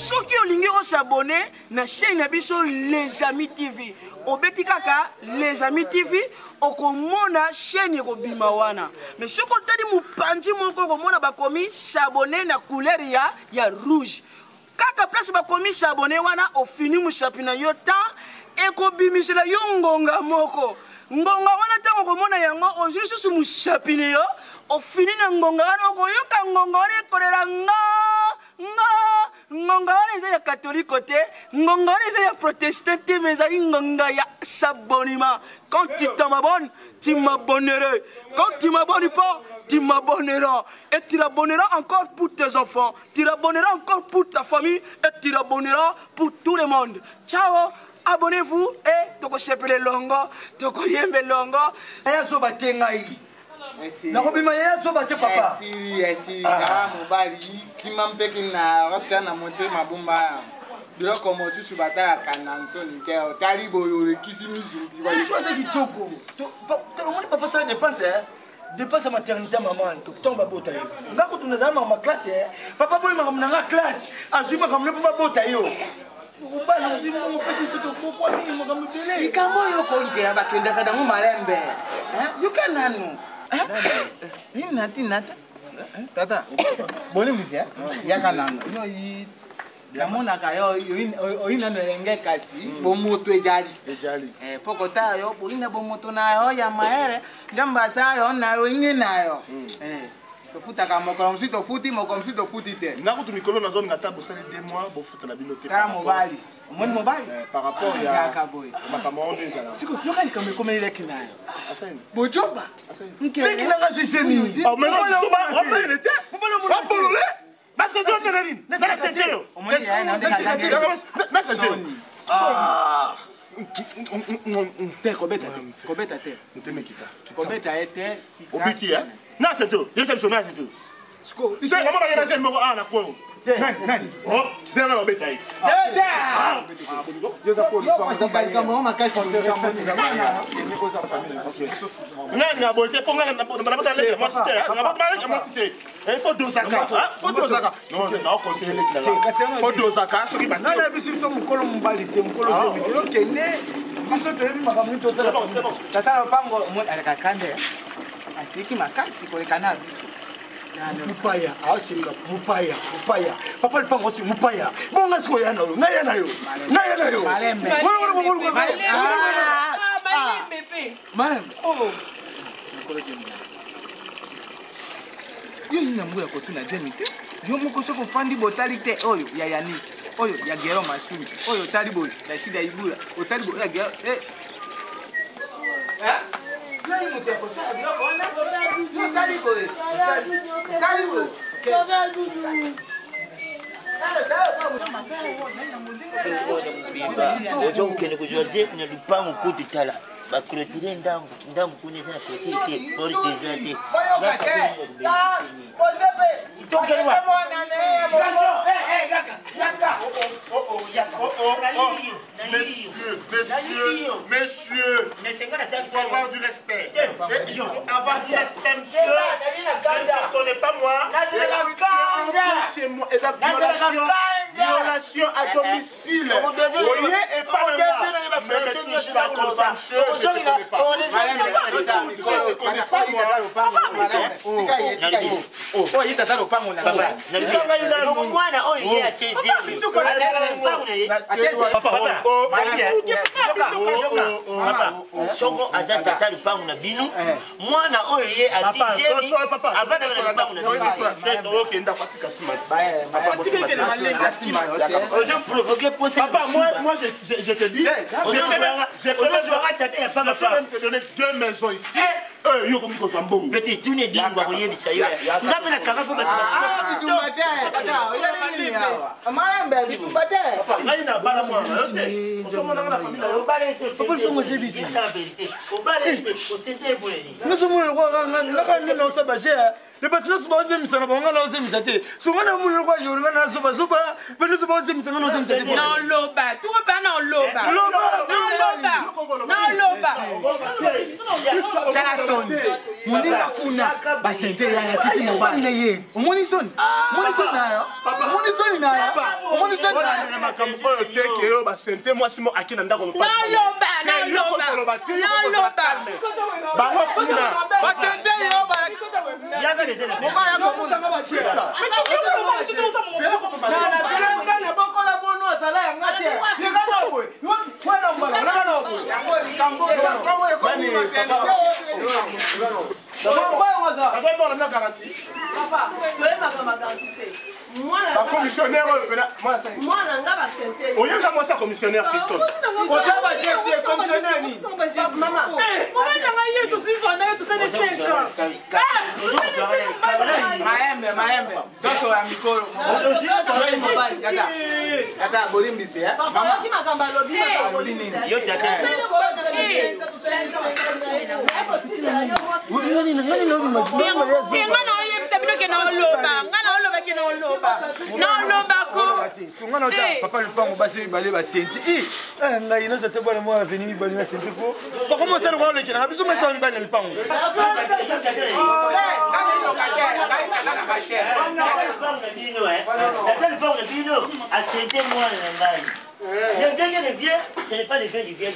Soki olingi o s'abonner na chaîne na biso Les Amis TV, obeti kaka Les Amis TV, okomona chaîne ekobima wana. Mais soki otali mopanzi moko okomona bakomi s'abonner na couleur ya rouge. Kaka place bakomi s'abonner wana ofini mosapi na yo temps ekobimisela yo ngonga moko. Ngonga wana ntango okomona yango ozwi lisusu mosapi na yo ofini na ngonga wana okoyoka ngonga wana ekolela nga nga. Ngonga wana eza ya katoliko te, ngonga wana eza ya protestant te, mais ezali ngonga ya s'abonnement. Quand tu t'en abonnes, tu m'abonnerais. Quand tu m'abonnes pas, tu m'abonneras. Et tu l'abonneras encore pour tes enfants, tu l'abonneras encore pour ta famille et tu l'abonneras pour tout le monde. Ciao, abonnez-vous et tokosepele longo, tokoyembe longo. Aya zoba te ngai. Nakobima ye zoba te papa. Esili, esili, ah mobali, kima mpe kina rotya na motema bomba. Biloko mosusu batalaka na nsoni te, otali boye olekisi misu. Tu vois, c'est kitoko. Omoni papa sala dépense, hein? Dépense ya maternité maman, ntango babota yo. Nga kutu nazala makambo ya classe, hein? Papa boyi makambo na nga classe, azwi makambo ne mpo babota yo. Obala ozwi mbongo opesi biso tokokwa mingi makambo ebele. Likambo oyo okolukela bakendaka nango malembe. Hein? Yoka nanu. Hein? Nina ti nata. Tata, boni muzi, hein? Yaka nanu. Yo yi namonaka yo oyi nanu elenge kasi bomoto ejali. Ejali. Po kotala yo boyi na bomoto na yo ya mayele nzambe asala yo na yo ingi na yo. Tofutaka mokolo mosusu tofuti, mokolo mosusu tofuti te. Nga kutu mikolo nazolinga ata bosali 2 mois bofuta na bino te. Tala mobali. Omoni mobali? Par rapport ya Ezalaka boye. makambo yango nde ezalaka. Siko, yoka likambo ekomeli leki na yo. Asali. Bojoba. Asali. Nkele. Leki na nga azwi zemi. Oh, mais non, Mobali soba, omona te. omele te. Mobali omona te. Babolole. Basente yo ndenge nini? Naseka Nasente te. yo. Omoni ya ye na ndenge azali. Nasente yo. Soni. Ah. Te, kobeta te. Kobeta te. Motema ekita. Kobeta ye te. Obiki, hein? Nasente yo. Yebisa biso nasente yo. Siko, Te, omona ye na jeune moko awa na coin oyo. Nani, nani? Oh, zela na babeta ye. Ngai nga boye te mpo ngai nabota leki ya mwasi te, nabota leki ya mwasi te. Il faut dosaka, hein? Faut dosaka. Non, non, conseiller leki na nga. Faut dosaka soki ba Nani ayebisi biso mokolo mobali te, mokolo zemi te. Okende, biso toyebi makambo nini tosala. C'est bon, c'est bon. Tata lopango aleka kande asiki makasi koleka na biso. Mupaya, asika, mupaya, mupaya. Papa lopango asi mupaya. Bon nga sikoyo ya na yo, ngai ya na yo. Ngai ya na yo. Malembe. Wana wana bongo luka. Malembe. Ah, malembe pe. Malembe. Oh. Mokolo jemi. Yo nini na mbula kotuna jemi te? Yo moko soki ofandi botali te oyo ya Yannick, oyo ya Gero Masumi, oyo otali boye ya Shida Ibula, otali boye ya Gero. Eh. Hein? Yo ye moto ya kosala biloko wana? Yo otali boye. Osali boye. Oza kokende kozwa zepu na lupango kutu tala baclotire ndambu ndambu kuna eza na clotire te porte eza te. Messieurs, messieurs, messieurs, il faut avoir du respect. Il faut avoir du respect, monsieur. Je ne te connais pas, moi. Tu es entré chez moi. Et la violation, violation à domicile. Voyez, et pas là. Ne me touche pas comme ça, monsieur. Je ne te connais pas. Je ne te connais pas, moi. Mwana oyo ye atie zemi lupango na ye. Papa, soko aza tata lupango na bino, mwana oyo ye atie zemi avandaka na lupango na bino. Ozo provoquer posa. Papa, moi je te dis, je peux même te donner 2 maisons ici. Yo komi kozwa mbongo. Petit, tuni edingwa koyebisa yo. Nga mpe nakanga mpo bato Bitumba te, tata, oyali nini awa? Malembe, bitumba te. Papa, ngai na bala mwana na yo te. Ozomona nga na famille na yo. Obala ete Papa, lupango ezebisi. osala vérité. Obala ete osente eboye nini? Nazomona lokola nga nde naosala baje. Le bato nyonso baozemisa na bango, nga naozemisa te. Songa na moni lokwa yoro, nga nazobazoba. Bato nyonso baozemisa, nga naozemisa te. Naoloba tuko mpe naoloba, naoloba, naoloba. Tala soni, moninga kuna basente yaya kisi mobali na ye. Omoni soni, omoni soni na yo, omoni soni na yo, omoni soni na yo. Na makambo oyo te ke oyo basente mwasi mo aki na ndako. Naoloba, naoloba, naoloba. Bango kuna basente yo. Nga na bokola bono azala yanga te, yeka na boye wana mbala naka na boye. Bacommissionnaire oyo pena mwana nga basente. Oyoka mwasi ya commissionnaire Fiston. Koza bachef te, commissionnaire nini? Mama, mobali na ngai ye tosivanda ye tosali 5 ans. Maembe, maembe, nyonso ya mikolo mobali. Tata, tata, bolimbisi. Oyoki makambo alobi? Alobi nini? Yo tata. Te, nga na oyebisa bino ke naoloba, nga naoloba ke naoloba, naoloba ko. Nga na ota papa lupango, basi mibale basente. I ngai nyonso te, bwana mwa aveni mibale na sente po bakoma osala kwa olekelanga biso mesa mibale na lupango. Tata lupango na bino asente mwana na ngai. Le vieux, le vieux, ce n'est pas le vieux du vieux.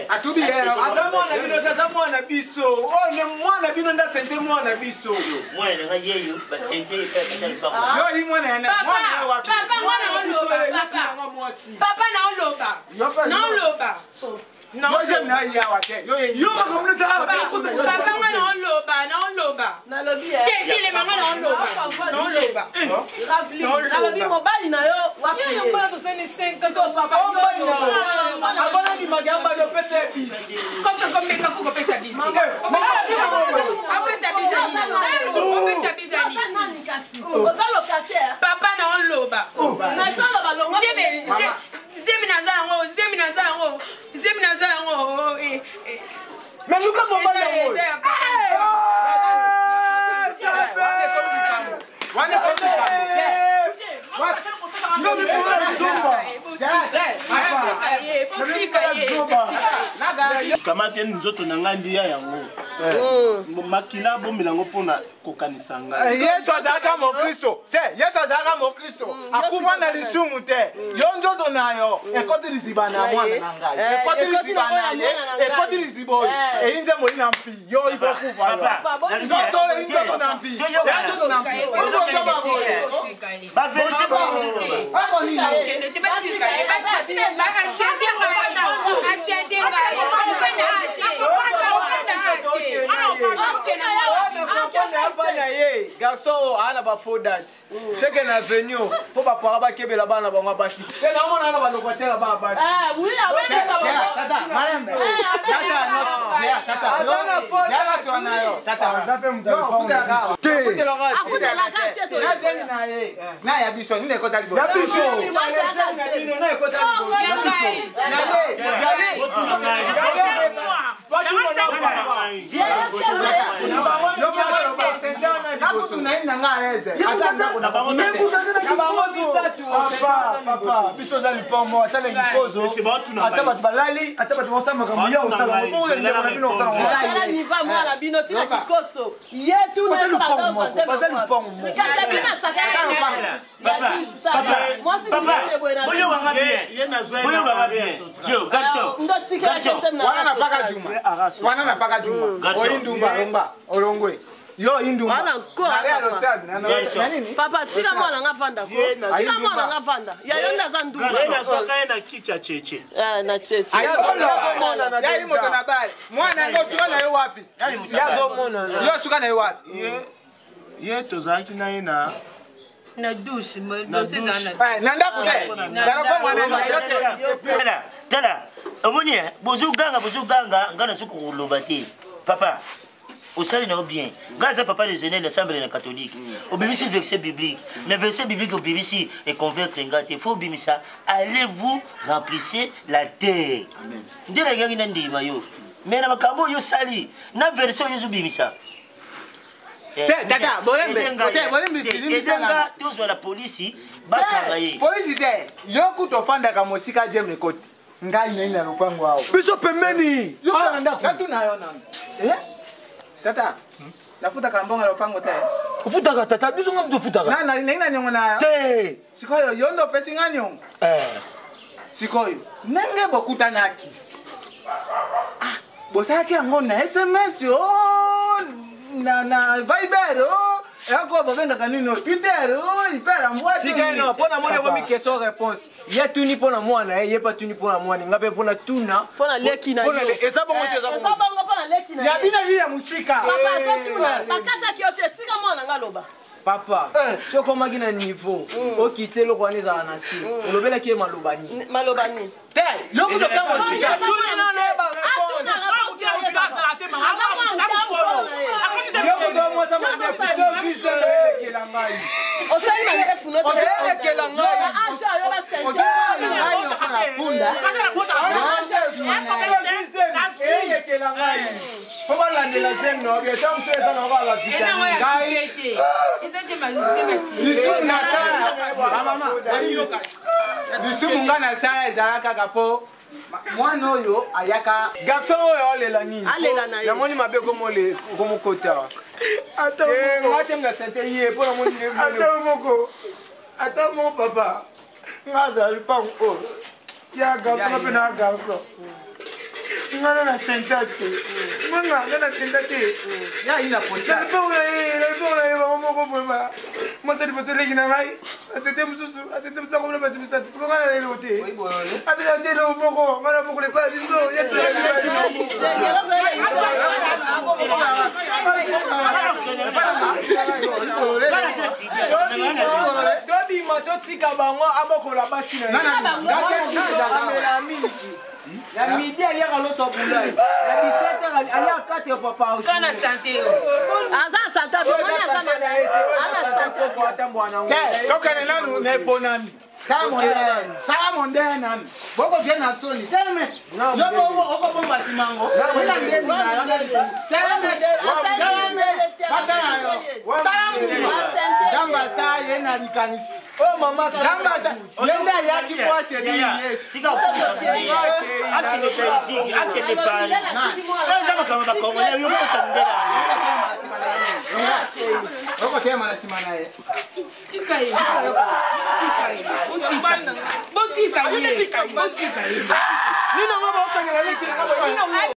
Atubi ye. Aza mwana bino te, aza mwana biso. Oyo nde mwana bino nde asente mwana biso. Mwana na ngai yeyo basente epai tata lupango. Yo yi mwana ya papa mwana ya wapi? Papa, nga naoloba, papa, papa, naoloba, naoloba. Yo jeune na ye awa te, yo ye. Yo makambo nyonso awa. Papa, nga naoloba, naoloba. Nalobi. Te, telema, nga naoloba, naoloba. Nalobi, mobali na yo wapi? Abana ndimaka yambali opesa ye bisi. Komeka kokopesa bisi, apesa biza nini? Opesa biza nini? Nani kasi oza locataire? Papa, naoloba. Nazoloba longo. Zemi naza yango, zemi naza yango, zemi naza yango. Mais luka mobali yango. Eza ya papa. Wana ekomi likambo te. Nga mikolo ya zomba. Botika ye. Kamate nzoto na ngai ndia yango makila bomela yango mpona kokanisa ngai. Yesu azalaka mokristo te, Yesu azalaka mokristo, akufa na lisumu te. Yo nzoto na yo ekoti liziba na mwana na ngai, ekoti liziba na ye, ekoti liziba oyo eyi nzembo na mpi yo ifo kufa yo nzoto eyi nzoto na mpi ya nzoto na mpi ozozoba boye. Baverse. Ako nini? Botika ye. Asente ngai, asente ngai. Bana ye garçon oyo aa na bafaux date seke na avenue oyo mpo bapara bakebela bana na bango ya basi te, naomona na balocataire ya bana basi. Tata malembe, tata nyonso, tata yaka na yo tata. Aza mpe moto ya lupango te. Afutelaka te. Na zemi na ye na ya biso nini ekota liboso? Ya biso. Na ye ya ye. Nakutu na ye na nga aleze ata ndako na bango te. Papa, papa, biso oza lupango, ata na likozo, ata bato balali, ata bato basala makambo ya osala bongo, ndeko na bino osala ngo. Tala nivo ya mwana bino tina kikoso ye. Baza lupango moko, baza lupango moko. Papa, papa, boyokanga bien, boyokanga bien. Yo garçon. Wana na paka juma, wana na paka juma. Garçon. Oyindumba longba olongwe yo indumba. Wana nko, Maria papa. Rosade, na nini? Papa, tika mwana nga vanda ko, tika mwana nga vanda ya yo nde aza ndumba. Ye nazwaka ye na kiti ya cheche. Eh, na cheche. Yayi moto na bale mwana yango suka na ye wapi? Yo suka na ye wapi? Ye tozalaki na ye na Na douche. Na Dossier eza na Eh, na ndako te, zala mwana na yo te. Tala, tala, omoni eh, bozoganga, bozoganga, ngai nazoki koloba te. Papa, osali na yo bien. Ngai aza papa de jeunesse na assemblée na catholique. Obimisi verset biblique, mais verset biblique obimisi econvaincre ngai te. Fo obimisa allez-vous remplissez la terre nde nalingaki na ndima yo, mais na makambo oyo osali na verset oyo ezobimisa. Te, tata, bolembe, te, bolembe, Edenga tozwa la polisi bakanga ye. Polisi te, yo kutu ofandaka mosika Jembe koti. Ngai nayi na lopango awa. Biso pembeni. Awa na ndako. Natuna yo nanu. Eh? Tata, nafutaka mbongo ya lopango te. Ofutaka tata, biso nga tofutaka. Na na na nyongo na yo. Te. Sikoyo yo ndo opesi nga nyongo. Eh. Sikoyo ndenge bokutanaki. Ah, bosalaki yango na SMS o na Viber o eloko babengaka nini o Twitter o Hyper mbwa. Tika ino mpo na moni ekomi question réponse. Ye tuni mpo na mwana ye, ye mpe atuni mpo na mwana. Nga mpe mpo na tuna. Mpo na leki na yo. Eza bongo te, eza bongo. Eza bongo mpo na leki na ye. Ya bino ye ya mosika. Papa azotuna, bakataki yo te, tika mwana nga loba. Papa, soki okomaki na niveau, okiti eloko wana ezala na se, olobelaki ye maloba nini? Maloba nini? Te, yo kutu oka mosika. Tuni nano ye ba réponse. Yo kutu omwasa mandefu, soki se elekela ngai. Osali mandefu no te. Elekela ngai. Elekela ngai. Fo balandela zemi na obi, ata mosusu eza na okola ba vitamine. Lisumu nasala, bamama, lisumu nga nasala ezala kaka mpo mwana oyo ayaka. Garçon oyo alela nini? Alela na ye. Namoni mabe komokota. Ata moko. Nga te nga sente ye mpo namoni Ata moko. Ata moko papa. Nga azala lupango oyo. Ya garçon nga mpe na garçon. Nga na na senta te. Nga nga na senta te. Ya ye na posta. Na lupango na ye, na lupango na ye bango moko vraiment. Mwasi liboso eleki na ngai. Asente mosusu, asente mosusu akomona basi misato. Siko nga na eloko te. Apesa te eloko moko. Nga na moko lepa ya biso. Ya tina Tobima totika bango abokola basi na ye. Amela miliki. Na midi aliaka loso ya bulai. Na 17 heures aliaka 4 fois par jour. Kana sante yo. Aza na sante, omoni aza malade. Aza na sante. Te, tokende nanu na eponami. Tala mondele nanu. Bokovie na soni. Teleme. Yo okobomba simango. Ina ndeni na yo. Teleme. Teleme. Batala yo. Tala mbuma. Nzambe asa ye na likanisi. Oh mama, Nzambe asa ye nde ayaki po aseli Yesu. Tika kokumisa mondele. Akende Belgique, akende Paris. Eza makambo ya bakongolais, yo kota mondele. Okotema na nsima na ye. Tika ye. Tika ye. Botika ye. Botika ye. Nini yango baokangela leki na ngai? Nini yango?